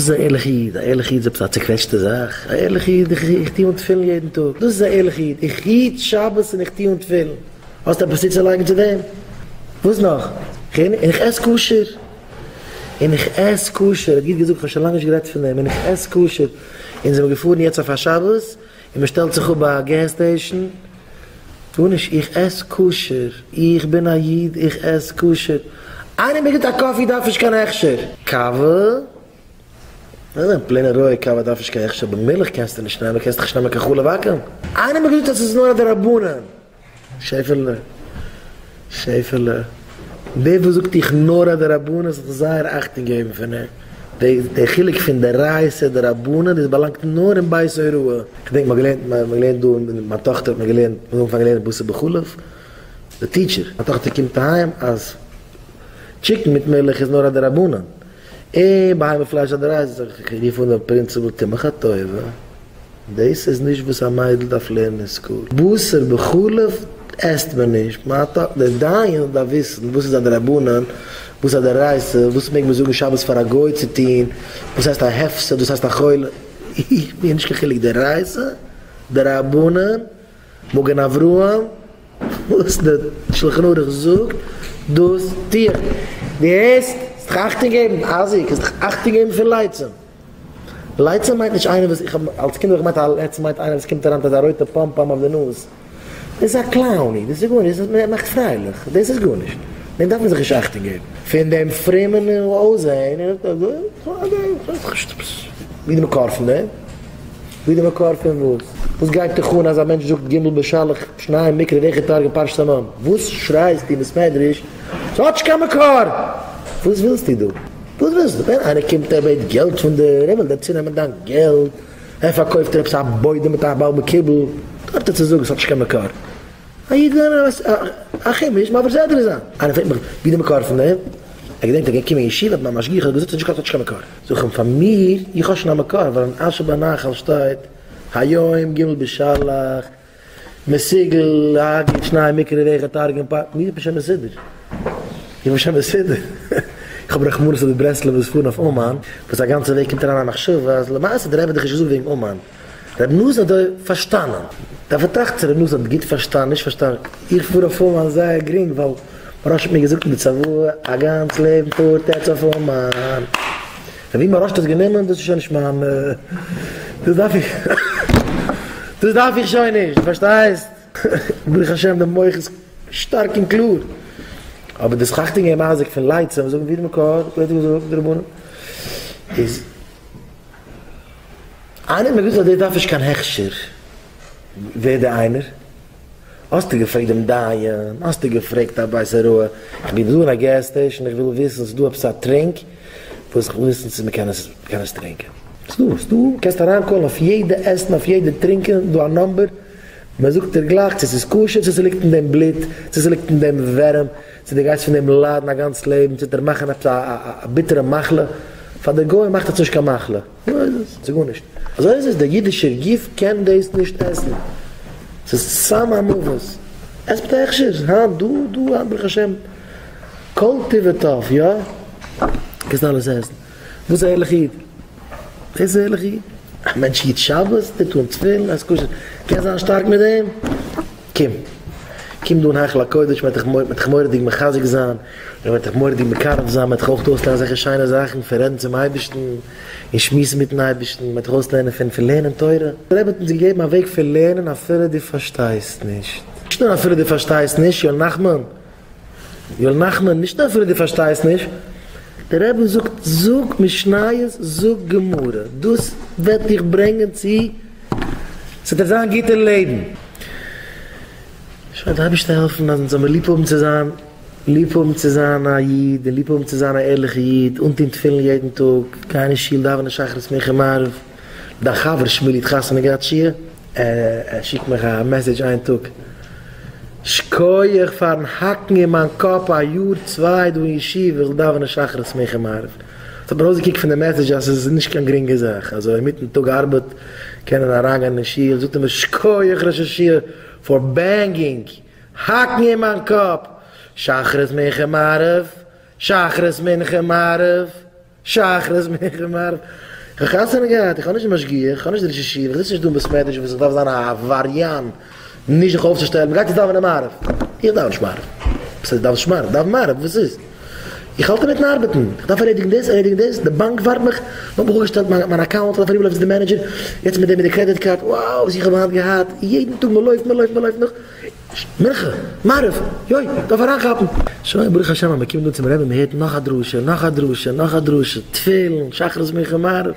וואס איז א ערליכע איד? א ערליכע איד איז עפעס א צוקוועטשטע זאך? א ערליכע איד, איך איך טו אן תפילין יעדן טאג, דאס איז א ערליכע איד, איך היט שבת און איך טו אן תפילין. האסט עפעס צוצולייגן צו דעם? וואס נאך? און איך עס כשר. און איך עס כשר, ער האט גוט געזאגט, איך האב שוין לאנג נישט גערעדט פון דעם, און איך עס כשר. אונז זעמיר געפארן יעצט אויף א שבת, און מען שטעלט זיך אפ ביי א gas station, גארנישט, איך עס כשר, איך בין א איד, איך עס כשר. איינער מיר גיבט א coffee דארף נישט קיין הכשר. קאווע? ניין, plain ע רויע קאווע דארף נישט קיין הכשר, אבער מילך קענסטו נישט נעמען, קענסט דאך נישט נעמען קיין חלב עכו"ם. איינער מיר געזאגט אז ס'איז נאר א דרבנן. שעפעלע, שעפעלע, דער וואס זאגט איך נאר א דרבנן זאל זיך זייער אכטונג געבן פון אים, די די חילוק פון דאורייתא דרבנן דאס באלאנגט נאר אין בית הוראה. כ'דענק מ'האט געלערנט מ'האט געלערנט דא מיין טאכטער האט מיר געלערנט מ'האט אנגעפאנגען לערנען בשר בחלב, די teacher, מיין טאכטער קומט אהיים אז chicken מיט מילך איז נאר א דרבנן, און בהמה פלייש איז א דאורייתא, זאג איך, איך רוף אן דעם principal טו מיך א טובה. דאס איז נישט וואס א מיידל דארף לערנען אין school. בשר בחלב עסט מען נישט. דער דיין דארף וויסן וואס איז א דרבנן, וואס איז א דאורייתא, וואס מעג מען זאגן שבת פאר א גוי צו טון, וואס הייסט א הפסד, וואס הייסט א חולה. איך מיר נישט קיין חילוק דאורייתא, דרבנן, מגן אברהם, וואס דער שלחן ערוך זאגט, דאס טו איך. דו הערסט? זאלסט דיך אכטונג געבן, אזי, קענסט דיך אכטונג געבן פון לצים. לצים מיינט נישט איינער וואס, איך האב אלס קינד האב איך געמיינט א לץ מיינט איינער וואס קומט אריין מיט אזא רויטע פאם פאם אויף די נאז. דאס איז א clowny, דאס איז גארנישט, דאס איז מען מאכט פרייליך, דאס איז גארנישט. דעם דארף מען זיך נישט אכטונג געבן. פון דעם פרומען אויסזען, ווי די מקור פון דעם? ווי די מקור פון וואס? וואס גייט דיך אן אז א מענטש זאגט ג' בשלח שנים מקרא ואחד תרגום פרשת המן? וואס שרייסטו אין בית מדרש ס'האט נישט קיין מקור! וואס ווילסטו דא? וואס ווילסטו? ווען איינער קומט ער בעט געלט פון דיר, ער וויל דיר צונעמען דיין געלט, ער פארקויפט דיר עפעס א בוידעם מיט א בעל מקובל, דארט איז צו זאגן ס'האט נישט קיין מקור. א איד וויל א חומש מעביר סדרה זיין. איינער פרעגט מיך ווי די מקור פון דעם? ער געדענקט ער גייט קומען אין ישיבה האט מיין משגיח האט געזאגט ס'האט נישט קיין מקור. זאג איך אים פאר מיר איך האב שוין א מקור ווייל אין אשר בנחל שטייט היום ג' בשלח מסוגל להגיד שנים מקרא ואחד תרגום פ מיר איך בין שוין מסודר איך בין שוין מסודר איך האב רחמנות אויף די ברסלב'ער וואס פארן אויף אומאן וואס א גאנצע וועג קומט אריין א מחשבה אז למעשה דער רבי האט דאך נישט געזאגט וועגן אומאן רבי נתן האט אויך פארשטאנען. דארף ער טראכטן צו רבי נתן האט גוט פארשטאנען נישט פארשטאנען. איך פאר אויף אומאן זייער גרינג ווייל מוהרא"ש האט מיר געזאגט אין די צוואה א גאנץ לעבן פארט עטץ אויף אומאן. פון ווי מוהרא"ש האט עס גענומען דאס איז שוין נישט מיין דאס דארף איך דאס דארף איך שוין נישט דו פארשטייסט? ברוך השם די מח איז שטארק און קלאר. אבער דאס אכטונג געבן אייזיק פון לייצים זאגן ווי די מקור ווער האט געזאגט די רבנים איז. איינער האט מיר געזאגט אז דאס דארף נישט קיין הכשר, ווער דער איינער? האסטו געפרעגט דעם דיין? האסטו געפרעגט א בית הוראה? איך בין דא אין א gas station איך וויל וויסן ס'איז דא עפעס א טרינק וואס איך וויל וויסן צו מ'קען עס מ'קען עס טרינקען. ס'איז דא, ס'איז דא, קענסט אריינקאלן אויף יעדע עסן אויף יעדע טרינקען איז דא א number, מ'זאגט דיר גלייך צו ס'איז כשר צו ס'ליגט אין דעם בלוט, צו ס'ליגט אין דעם ווערים, צו דו גייסט פון דעם ליידן א גאנץ לעבן, צו דיר מאכן עפעס א ביטערע מחלה, פאר די גוים מאכט עס נישט קיין מחלה, אזוי איז עס, ס'איז גארנישט, אזוי איז עס, דער אידישער גוף קען דאס נישט עסן, ס'איז סם המוות, עס מיט א הכשר, היינט דא, דא היינט ברוך השם, כל טוב וטוב, יא, קענסט אלעס עסן, וואס איז א ערליכע איד? דאס איז א ערליכע איד? א מענטש היט שבת, טוט אן תפילין, עסט כשר, קען זיין שטארק מיט דעם? קום, קום דא אין היכל הקודש, מען וועט דיך מורא'דיג מחזק זיין, מען וועט דיך מורא'דיג מקרב זיין, מען וועט דיך אויך אויסלערנען אזעלכע שיינע זאכן פון רעדן צום אייבערשטן און שמועסן מיט'ן אייבערשטן, מען וועט דיך אויסלערנען פון פון לערנען תורה. דער רבי האט אונז געגעבן א וועג פון לערנען אפילו דו פארשטייסט נישט. נישט נאר אפילו דו פארשטייסט נישט, יואל נחמן, יואל נחמן, נישט נאר אפילו דו פארשטייסט נישט, דער רבי זאגט, זאג משניות, זאג גמרא, דאס וועט דיך ברענגען צו, ס'וועט דיר זיין גוט אין לעבן. שוין, די אייבערשטער העלפן אז אונז זאל מיר ליב האבן צו זיין, ליב האבן צו זיין א איד, און ליב האבן צו זיין א ערליכע איד, אנטון תפילין יעדן טאג, גיין אין שול דאווענען שחרית מנחה מעריב, דיין חבר שמואלי האט חתונה געהאט שיע, ער שיקט מיך א message איין טאג, שקויעך פארן האקן אין מיין קאפ א יאר צוויי דא אין ישיבה איך זאל דאווענען שחרית מנחה מעריב. ס'האט מיר אויסגעקוקט פון די message אז ס'איז נישט קיין גרינגע זאך אזוי אינמיטן טאג ארבעט קענען אריינגיין אין שול, זאגט ער מיר שקויעך ראש ישיבה פאר banging, האקן אין מיין קאפ, שחרית מנחה מעריב, שחרית מנחה מעריב. שחרית מנחה מעריב, איך האב חתונה געהאט, איך האב נישט די משגיח, איך האב נישט די ראש ישיבה, איך זיץ נישט דא אין בית מדרש וואס איך דארף זיין א עבריין נישט זיך אויפצושטעלן, מען גייט יעצט דאווענען מעריב, איך דאווען נישט מעריב, וואס הייסט דאווענסט נישט מעריב, דאווען מעריב, וואס איז? איך האלט אינמיטן ארבעטן, איך דארף ערלעדיגן דאס, ערלעדיגן דאס, די באנק ווארט מיך, מען האט מיך אפגעשטעלט מיין account, איך דארף אריבערלויפן צו די manager, יעצט מיט די מיט די credit card, wow וואס איך האב היינט געהאט, יעדן טאג מען לויפט מען לויפט מען לויפט נאך, מנחה, מעריב, יוי, דארף אריינכאפן. שוין ברוך השם אז מען קומט דא צום רבי'ן מען הערט נאך א דרשה, נאך א דרשה, נאך א דרשה, תפילין, שחרית מנחה מעריב.